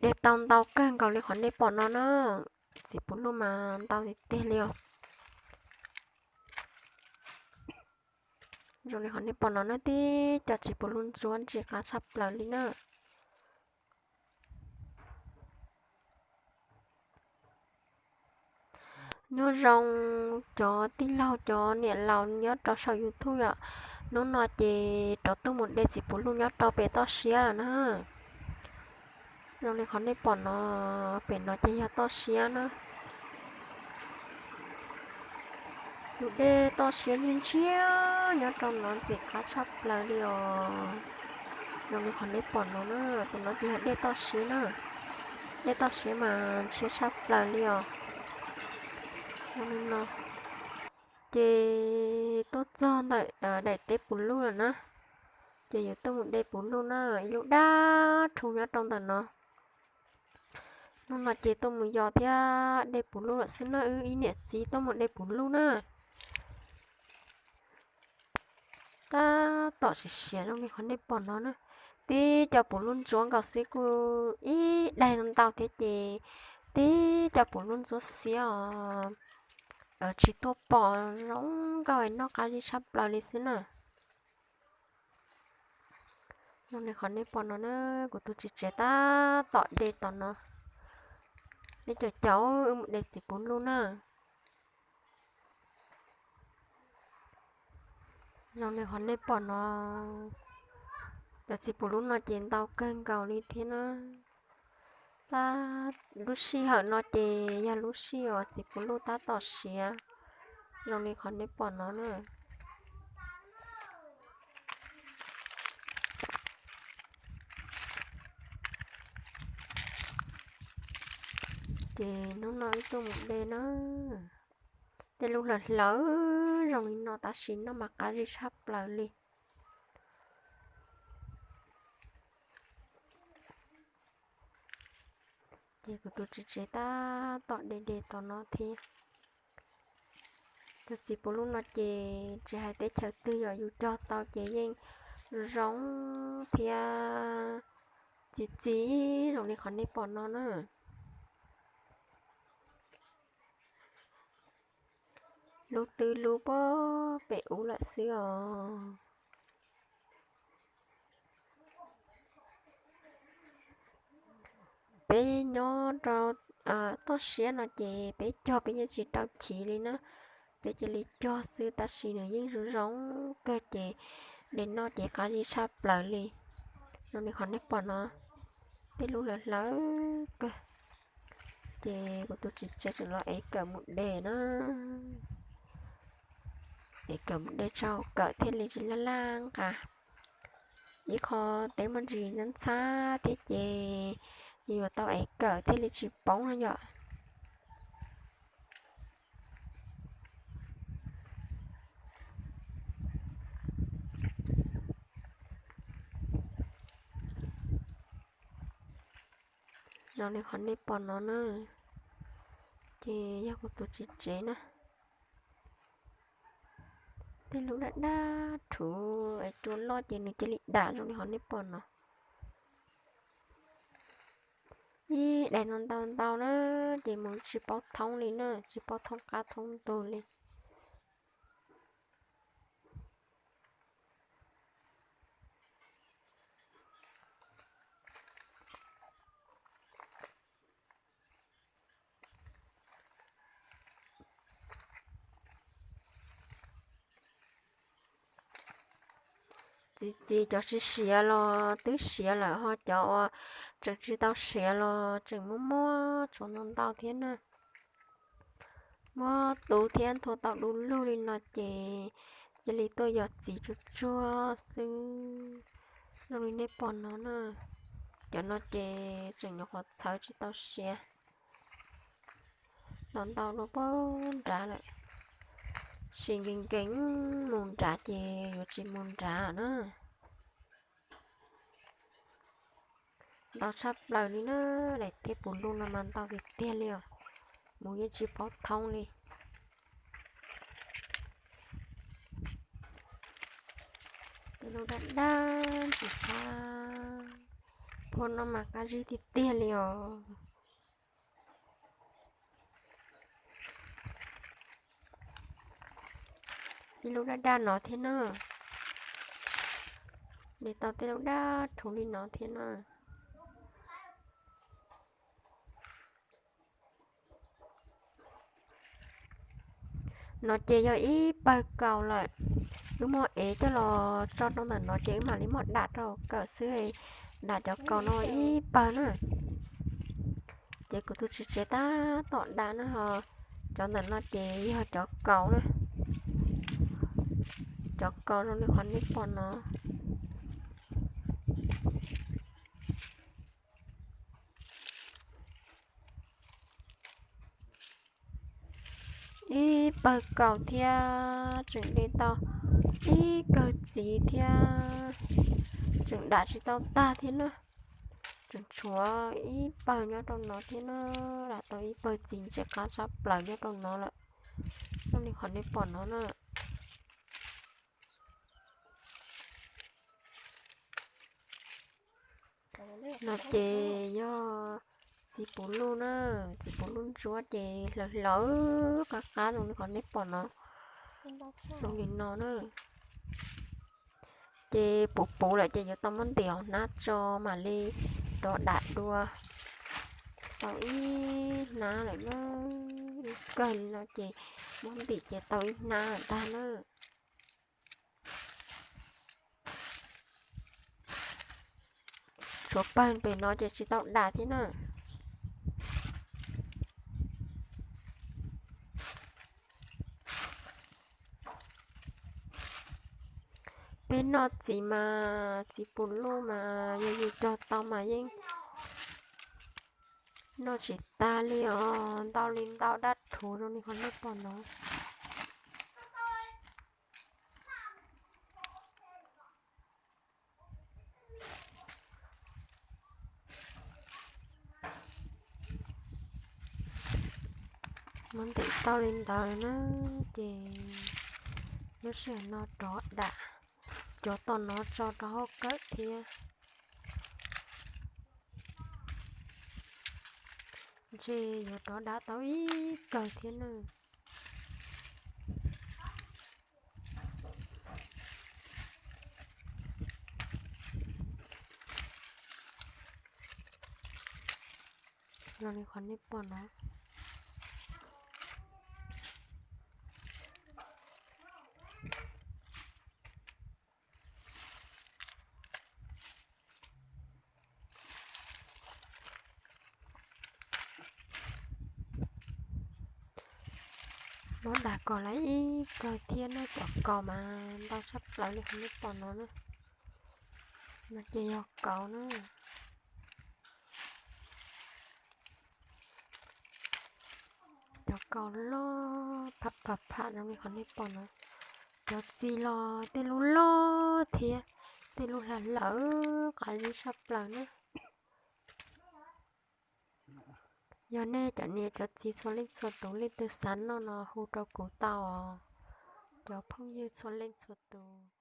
De tau ntau kawg nkaus li qhov nej pom no na. Txiv puv luj mas ntau tiag tiag li os. Zoo li qhov nej pom no na, tib co txiv puv luj ntsuab ntsim qab tshaj plaws li na. Nyob zoo cov tij laug cov niam laus nyob rau saum YouTube yom. Hnub no ces rov tuaj mus de txiv puv luj nyob rau pem toj siab lawm na. Zoo li qhov nej pom no, pem no ces yog toj siab na. Tus dej toj siab ntsia ntsia nyob rau no ntxim qab tshaj plaws li os. Zoo li qhov nej pom no na, tus no ces yog dej toj siab na. Dej toj siab mas ntsia tshaj plaws li os. Zoo li no. Ces tuaj txog ntawm daim teb puv luj lawm na. Ces yuav tuaj mus de puv luj na, ib lub dab rhu nyob rau ntawm no. Hnub no ces tuaj mus yos thiab de puv luj lawm xwb na, wb ib niam txiv tuaj mus de puv luj na. Tab tom siav siav zoo li qhov nej pom no na. Tib co puv luj ntsuab nkaus xwb kuj ib daig ntau thiab ces tib co puv luj ntsuab xiab os. Tsis tuaj pom zoo nkauj es noj qab zib tshaj plaws li xwb na. Zoo li qhov nej pom no na, kuv tus txiv tsev tab tom de tom no. Nej caum caum wb mus de txiv puv luj na. Zoo li qhov nej pom no, cov txiv puv luj no ces ntau kawg nkaus li thiab na. Tab lub sij hawm no ces yog lub sij uas txiv puv luj tab tom siav, zoo li qhov nej pom no na. Ces hnub no wb tuaj mus de na, tej lub hlawv hlawv zoo li no tab sis noj mas qab zib tshaj plaws li. Ces kuv tus txiv tsev tab tom de de tom no thiab. Cov txiv puv luj no ces tsis hais teb chaws twg yog yus cog tau ces yeej zoo thiab txi txiv zoo li qhov nej pom no na. Lub twb lub pem ub lawm xwb os. Peb nyob rau toj siab no ces peb cog peb yeej tsis rau chiv li na. Peb cia li cog xwb tab sis nws yeej zoo zoo kawg ces de noj ces qab zib tshaj plaws li. Zoo li qhov nej pom no, tej lub hlawv hlawv kawg. Ces kuv tus txiv tsev tseem los ev kawm mus de na. Ev kawm mus de tso kawm thiaj li tsis laj laj nqa. Ib qho teb muaj ntsis ntxhab ntxhab thiab ces yuav tau ev kawm thiaj li tsis poob no yom. Zoo li qhov nej pom no na, ces yog kuv tus txiv tsev na. Tej lub daj daj rhuv es cua loj ces nws cia li dam zoo li qhov nej pom no. Ib daim ntau ntau ntau na, ces mus tsis paub thoob li na, tsis paub thoob qab thoob ntug li. Txiv txiv cov tsis siav los twb siav lawm ho cov uas tseem tsis tau siav los tseem muaj muaj tshuav ntau ntau thiab na. Muab tu thiab nthua tau du lug li no ces cia li tuaj yos txiv tsuag tsuag xwb. Zoo li nej pom no na, cov no ces tseem nyuam qhuav txhawv tsis tau siav. Los ntau dua pag nrad lawm, sis nkees nkees mus nrad ces yuav tsis mus nrad na. Ntau tshaj plaws li na, daim teb puv luj no mas ntau tiag tiag li os, mus yeej tsis paub thoob li. Tej lub daj daj ntsis tag. Pom no mas qab zib tiag tiag li os. Ib lub daj daj no thiab na. De tau tej lub daj rhuv li no thiab na. No ces yog ib pawg kaus lawm. Wb muab ev coj los tso rau ntawm no ces wb mam li muab dam rau kawm xwb. Dam cov kaus no ib pawg na. Ces kuv tus txiv tsev tab tom dam na ho. Cov ntawm no ces yog cov kaus na. Cov kaus zoo li qhov nej pom no. Ib pawg kaus thiab tseem de tau ib kawg txiv thiab. Tseem dam tsis tau tag thiab na. Tseem tshuav ib pawg nyob rau no thiab na. Dam tau ib pawg txiv ntxim qab tshaj plaws nyob rau no lawm. Zoo li qhov nej pom no na. No ces yog txiv puv luj na. Txiv puv luj ntsuab ces hlawv hlawv qab qab zoo li qhov nej pom no. Zoo li no na. Ces puv puv lawm ces yuav tau muab ntim hauv hnab tso mam li rov dam dua. Tau ib hnab lawm na. Ib kawg li no ces muab ntim ces tau ib hnab ntag na. Tshuav pawg pem no ces tsis tau dam thiab na. Peb noj txiv mas txiv puv luj mas yog yus cog tau mas yeej noj tsis tag li os, ntau li ntau daj rhuv zoo li qhov nej pom no. Muab ntim tau li ntawd na, ces lub sij hawm no rov dam cov tom no tso rau hauv kawm thiab. Ntshe yuav rov dam tau ib kawg thiab na. Los li qhov nej pom no. Muab dam kom lawv ib kawg thiab na, cov kaus mas ntau tshaj plaws li qhov nej pom no na. No ces yog kaus na. Cov kaus loj pham pham pham zoo li qhov nej pom no. Cov txiv los tej lub loj thiab, tej lub hlawv hlawv qab zib tshaj plaws na. Yog nej cov niam cov txiv txhua leej txhua tus leej twg xav noj no hu rau kuv tau os, cov phooj ywg txhua leej txhua tus.